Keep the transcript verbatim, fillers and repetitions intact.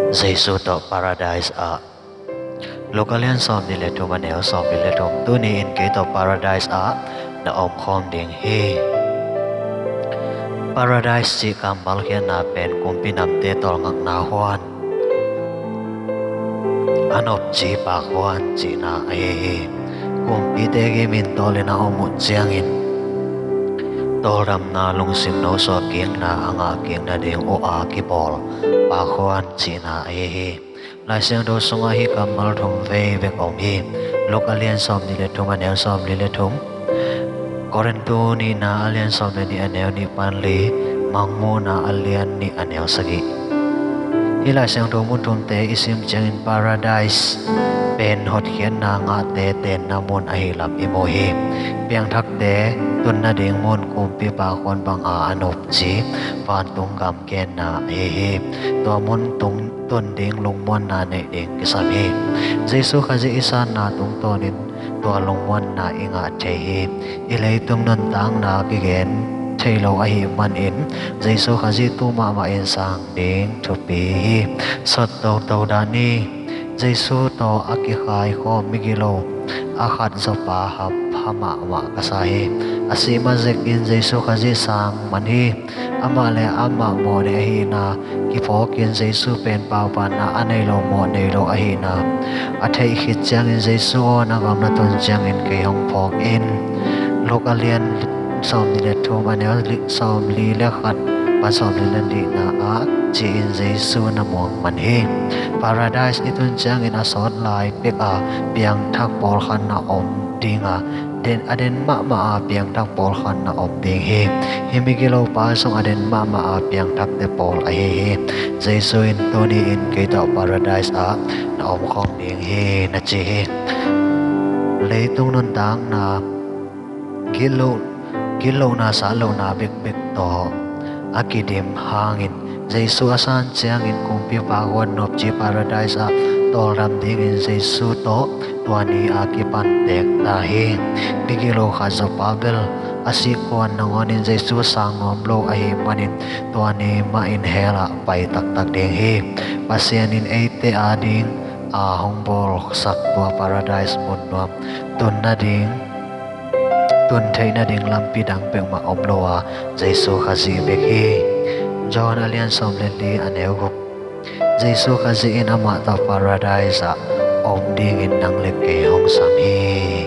Jesu tawh Paradise ah. Luka lian sawmnih le thum, a neu sawmli le thum. Tuni in kei tawh Paradise ah na omkhawm ding hi. Paradise cih kammal khiatna pen kumpi namte tawlngakna huan, a nopci pak huan cihna ahi hi. Kumpite gim in tawlin a om uh ciangin tawldamna, lungsim nosuah kikna a ngah kik nading uh a kibawl pak huan cihna ahi hi. Lai Siangtho sungah hih kammal thum vei bek om hi. Luka lian sawmnih le thum, a neu sawmli le thum. Korintu nihna a lian sawm le nih, a neu nih pan li, Mangmuhna a lian nih, a neu sagih. Hih Lai Siangtho mun thumte i sim ciangin Paradise pen hotkhiatna ngahte tenna mun ahi lam i mu hi. Piangthakte tun nading mun, kumpi pak huan banga a nopci vantung gam genna ahi hi. Tua mun tung tun ding lungmuanna neih ding kisam hi. Jesu Khazih i sanna tungtawnin tua lungmuanna i ngah thei hi. I leitung nuntakna kigen thei lo ahih manin Jesu Khazih tu mahmah in sang ding thupi hi. Sawt toto dan hi. Jesu tawh a kikhaikhawm migilo a khat zawpa hampha mahmah ka sa hi. A sih ma zekin Jesu Khazih sang man hi. Amah le amah mawhnei ahihna kiphawkin Jesu pen paupanna a nei lo, mawhnei lo ahihna a theih khit ciangin, Jesu aw, na gam na tun ciangin kei hong phawk in. Luka lian sawmnih le thum, a neu li-, sawmli le khat pan sawmli le nihna ah ci-in Jesu na muang man hi. Paradise i tun ciangin a sawt lai pek a piangthak pawlkhat na om ding a, den, a den mahmah a piangthak pawlkhat na om ding hi. Hih migilopa zong a den mahmah a piangthakte pawl ahi hi. Jesu in tuni in kei tawh Paradise ah na omkhawm ding hi, na ci hi. Leitung nuntakna gitlo, gitlohna, satlohna bekbek tawh a kidim hangin, Jesu a san ciangin kumpi pak huan nopci Paradise ah tawldam dingin Jesu tawh tua ni a kipan tek ta hi. Migilo khat zawpa bel a sih kuan nangawnin Jesu sang nuam lo ahih manin tua ni mahin hell ah pai taktak ding hi. Pasian in eite ading a hong bawlsak tua Paradise mun nuam tun nading, tun theih nading lampi dang peuhmah om lo a, Jesu Khazih bek hi. John a lian sawm le li, a neu guk. Jesu Khazih in amah tawh Paradise ah om dingin nang le kei hong sam hi.